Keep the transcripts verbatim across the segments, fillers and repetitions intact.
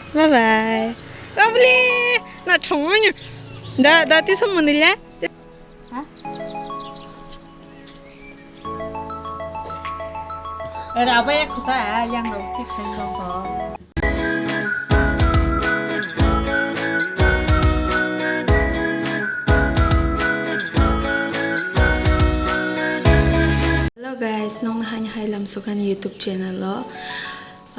Bye bye. Babli, na thongmani. Da, da, tisa manila. Ha? Era apa ya kota yang roti keng rong. Hello guys, nong hai hai lam sukan YouTube channel lo.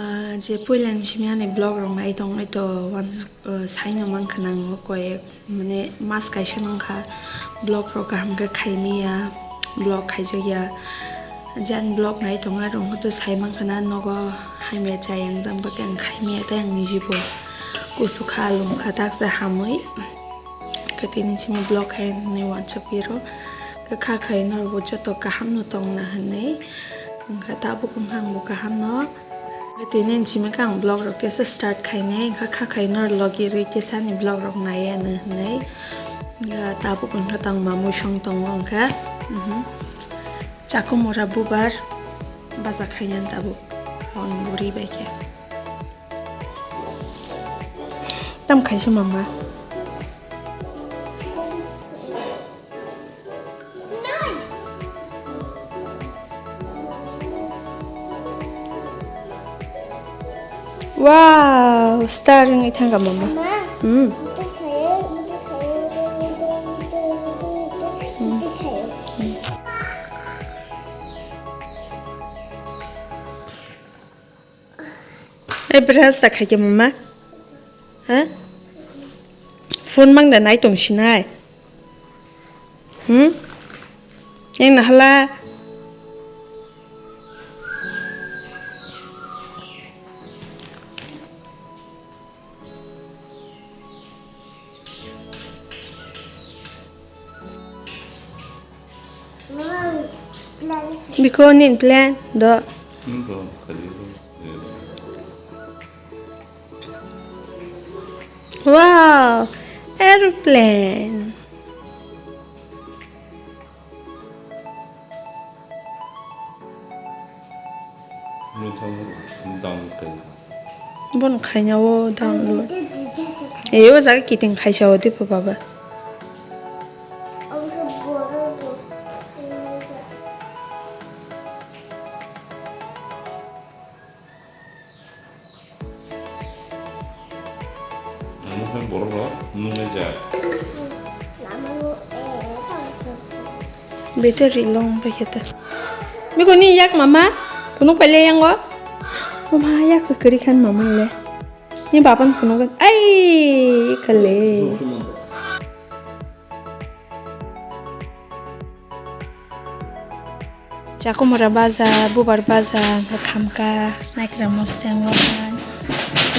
Ah, je puila ni simi ani vlog rok nai tong nai to wan, ah, sai no mang khna ang koi mane mas kaisa nang kha vlog rok kaham khe khai maya vlog khaijak ya. Je ani vlog nai tong nai rok to sai mang khna nogo hai maya chai ang jang bagwi ang khai maya tei ang niji bo kusu kha lung kha tak sa hamwi. Khe tini simi vlog hai nai wansa piro kha khai no bo joto kaham no tong na hinwi wngkha tabuk wngkha ang bo kaham no. Tini simi khe ang vlog rok kisa start khainai, wngkha kha khai nor logi rwi kisa ni vlog rok nai ano hinwi. Wngkha tabuk wngkha tang mamui song tongo wngkha. Mhm. Chakumura bubar baja khainani tabuk hon buri bai khe. Tam khaisa mama. Wow, star wngwi thangkha mama. Mama. Hmm. Mute khayo, mute khayo, mute, mute, mute, mute khayo. Ei, brush da khaikhe mama? Ha? Phone mang da nai tong sinai? Hmm? Ei, nahala? Biko nin plan do. Wow, aeroplane. Bon khaina o download. E o jaga kiting khaisa o dipo baba. Amo khe borok rok nungnai jak. Battery long bai khe ta. Biko ni yak mama, phunuk paile yango. Mama yak se kari khan mama le. Ni bapan phunuk ai kale. Chakumura baja, bubar baja, wngkha khamka, naikra mosteng lokhan.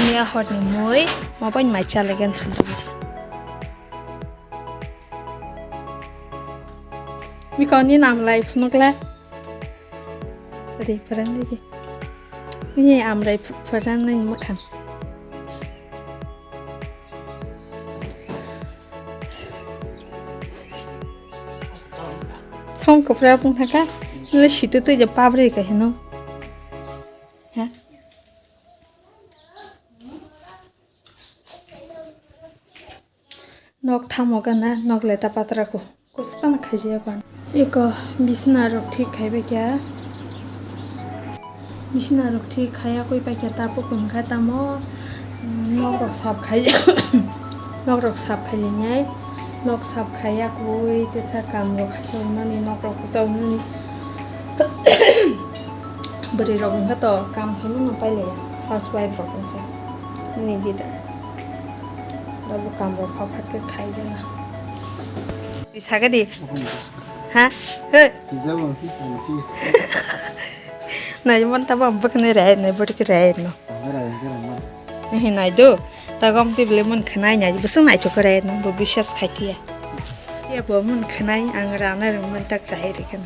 Miya horni mui, mobile mai chalaigen sunduk. Bikoni namlai phunukla. Ri pharang ri. Ni amrai pharang nai makhang. Song kwpra bung thaka, nle sitwi twi je pabre ka hino. Ha? Nok thamo gana, nok leta patra ko. Kuspana khaijaya ko. Eko bisna rok thik khaibai kya. Bisna rok thik khaya koi pai kya tapo kung kha tamo. Nok rok sap khai. Nok rok sap khai linai. Nok sap khaya koi tesa kam rok khaisa nani nok rok khaisa nani. Bwrwi rok wngkha to kam khaima no pailaiya, housewife rok wngkha. Nini bidar. Tabuk kam rok pha phat khe khai gana. Sakadi. Ha? He. Nai mon tabo am bwkhwnwi rai nai bwrwi khe rai no. Ang rai khe rai man. He nai do. Tagom tibli mon khwnai nai bwswng nai chukre no bo bisas khai tiya. Ya bo mon khwnai ang rana rung man tak rai ri kana.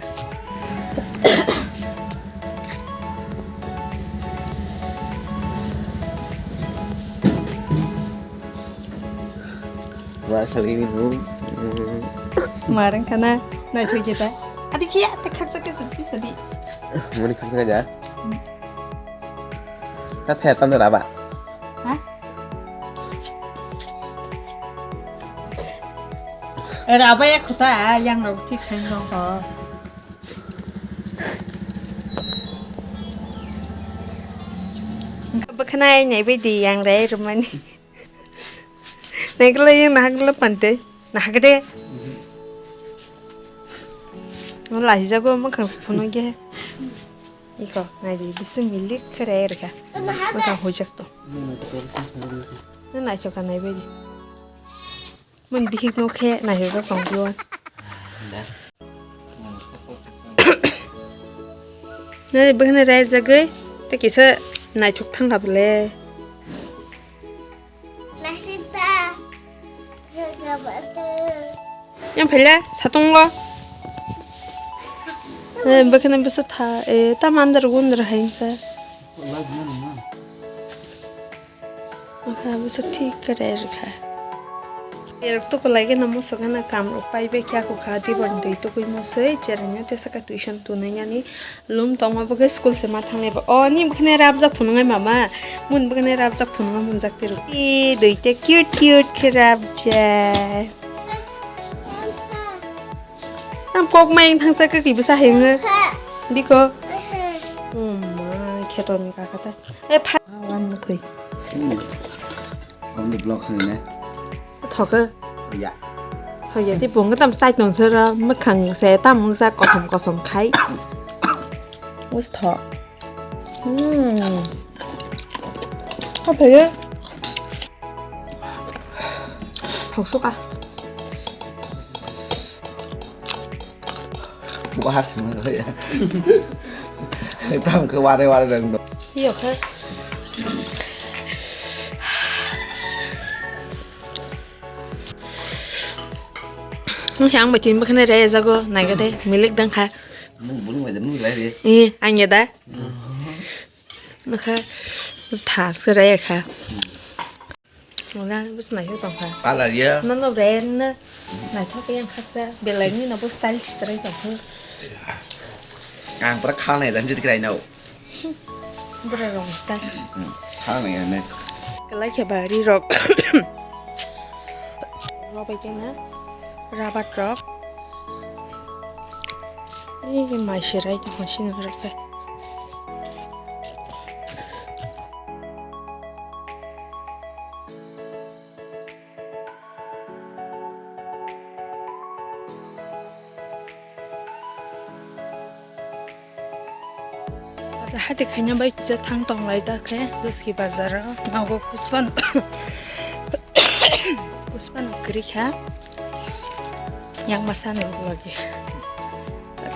Wa sali ni bu. Marang kana nai thoi kita. Adi kia tak khak sak sadi sadi. Muni khak sak ja. Ka the tam da ba. Ha? Era abaya khuta, yang rok thik khain rok ho. Bwkhanai naibai di yang rai rumani. Naikla yang nahakla pante. Nahakde. Lahijago makhang se phunukya. Iko, naidi, bisi milik khe rai rwkha. Makhang hujak to. Nang naithok kha naibai di. Mun bihik no khe naithok tong diwan. Nai bwkhani rai jagwi, tei kisa naithok thang kha bwle. Yang phaila satung lo. Eh, bwkhani bwsa tha, eh, tamo andar gundar hai kha. Akha bwsa thik kare rwkha. Erok tukulai gana moso gana kam rok pai bai khe akukha, dibor dui tugui mosoi, cheraino tesa ka tuition tunai yani. Lum tongma bwkhe school se ma thangnai ba. O, ni bwkhani rabjak phunuknai mama. Mun bwkhani rabjak phunuknai munjak tiro. E, duita cute cute khe rabjak. Ang kok mayung thangsa kaki bwsa hengno. Biko. Umma, kheton kaka ta. E, pha-, wan nukui. Hmm. On the block hangna. Thoke. Ya. Thoya di bunga tam sai tong sera, makhang se tam mungsa kosom kosom khai. Us tho. Hmm. Apa ya? Thok suka. Wah, semua ya. Tam ke ware ware dong. Iyo khe. Nung yang bai tin bwkhani rai jago naiga de milik dang kha. Nung bwrwi bai de nung lai re. Eh, ang ya da. Nakha thas khe rai kha. Wala bus nai tong kha. Pala ya. No no ren na. Nai thok yang khaksa belai ni no bus style strai tong kha. Ang pura khalnai dan jit krai nau. Bura rong style. Hmm, khalnai ne. Kalai khe bari rok. Robai kena rabat rok. Ih, mai serai tong sini rok. Hati khaina bai kisa thang tong lai ta khe Doski bazar o nogo Pushpa no Pushpa no kwrwi kha yang masa no lagi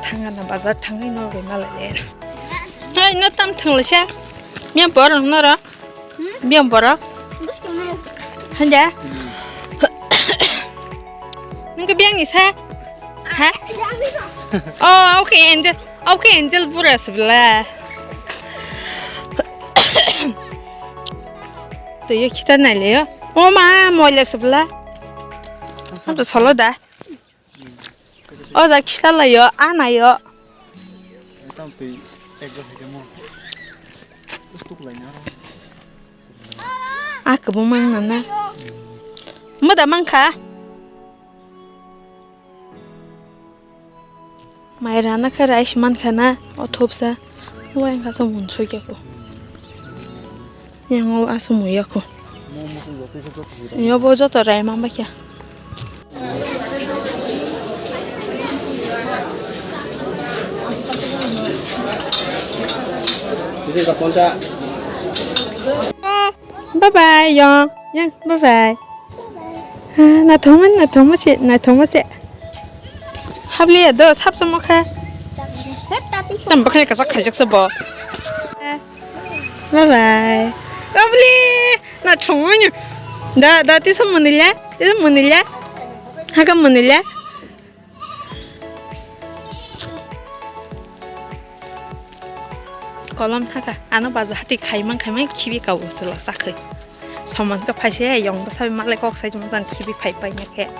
thang na bazar thangwi no bai malai le. Hai no tam thang lai sa. Miya bor no ra. Biyang borok? Bwskang nayo. Hanja? Nungkha biyang ni sa? Ha? Biyang ni sa? Oh, okay, Angel. Okay, Angel bura sebla. Twi yo khita nai le yo. O ma, moila sebla. Ham to solo da. O ja khita lai yo, a nai yo. Tam twi ek jar hai mo. Ustuk lai na. A kwbangma wng nana. Moda mankha. Mai rana khe rice mankha na, o thopsa. Uaingkha se munsukya kho. Yang o aswk muya kho. Yobo joto rai man baikha. Bye bye, yong. Yang, bye bye. Ah, naithokma, naithokma se, naithokma se. Habliya do, sap chamo kha. Tam bwkhani kasak khaijak se bo. Bye bye. Abli, naithokma nyo. Da, da, tisa munila, tisa munila. Haka munila. Kolom thaka, ano baja hati khaimang khaimang khibi kabo chwla chakhwi. Somon khe phaise yong bwsa bai malai kok sai mojang khibi phai paina khe.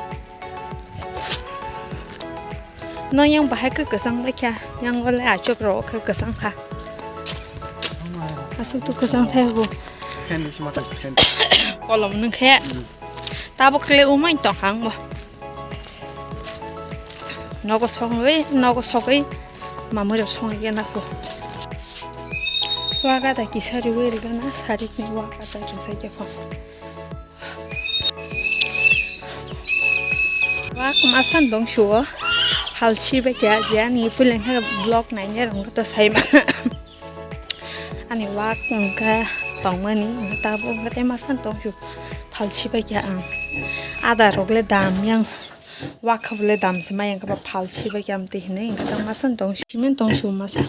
No yang bahai khe kwchang bai kha, yang ole achuk ro khe kwchang kha. Aswk tu kwchang thai bo. Fan ni sima thai fan. Kolom nung khe. Hmm. Tabuk kle umai tong kha ang bo. Nogo songwi, nogo sogwi mamwi rok songwi gana kho. Wak ada kisa riwi rigana sarik ni wak ada rinsa khe kho. Wak masan dong suo. Halsi ba kya je ani pulen ha vlog nai ne rong to sai ma. Ani wak wngkha tongmani, wngkha tabuk wngkha tei masan tong su phalsi bai kha ang. Ada rok le dam yang, wak kha bole dam se mai wngkha ba phalsi bai kha amtwi hinwi wngkha ta masan tong su, simen tong su masa.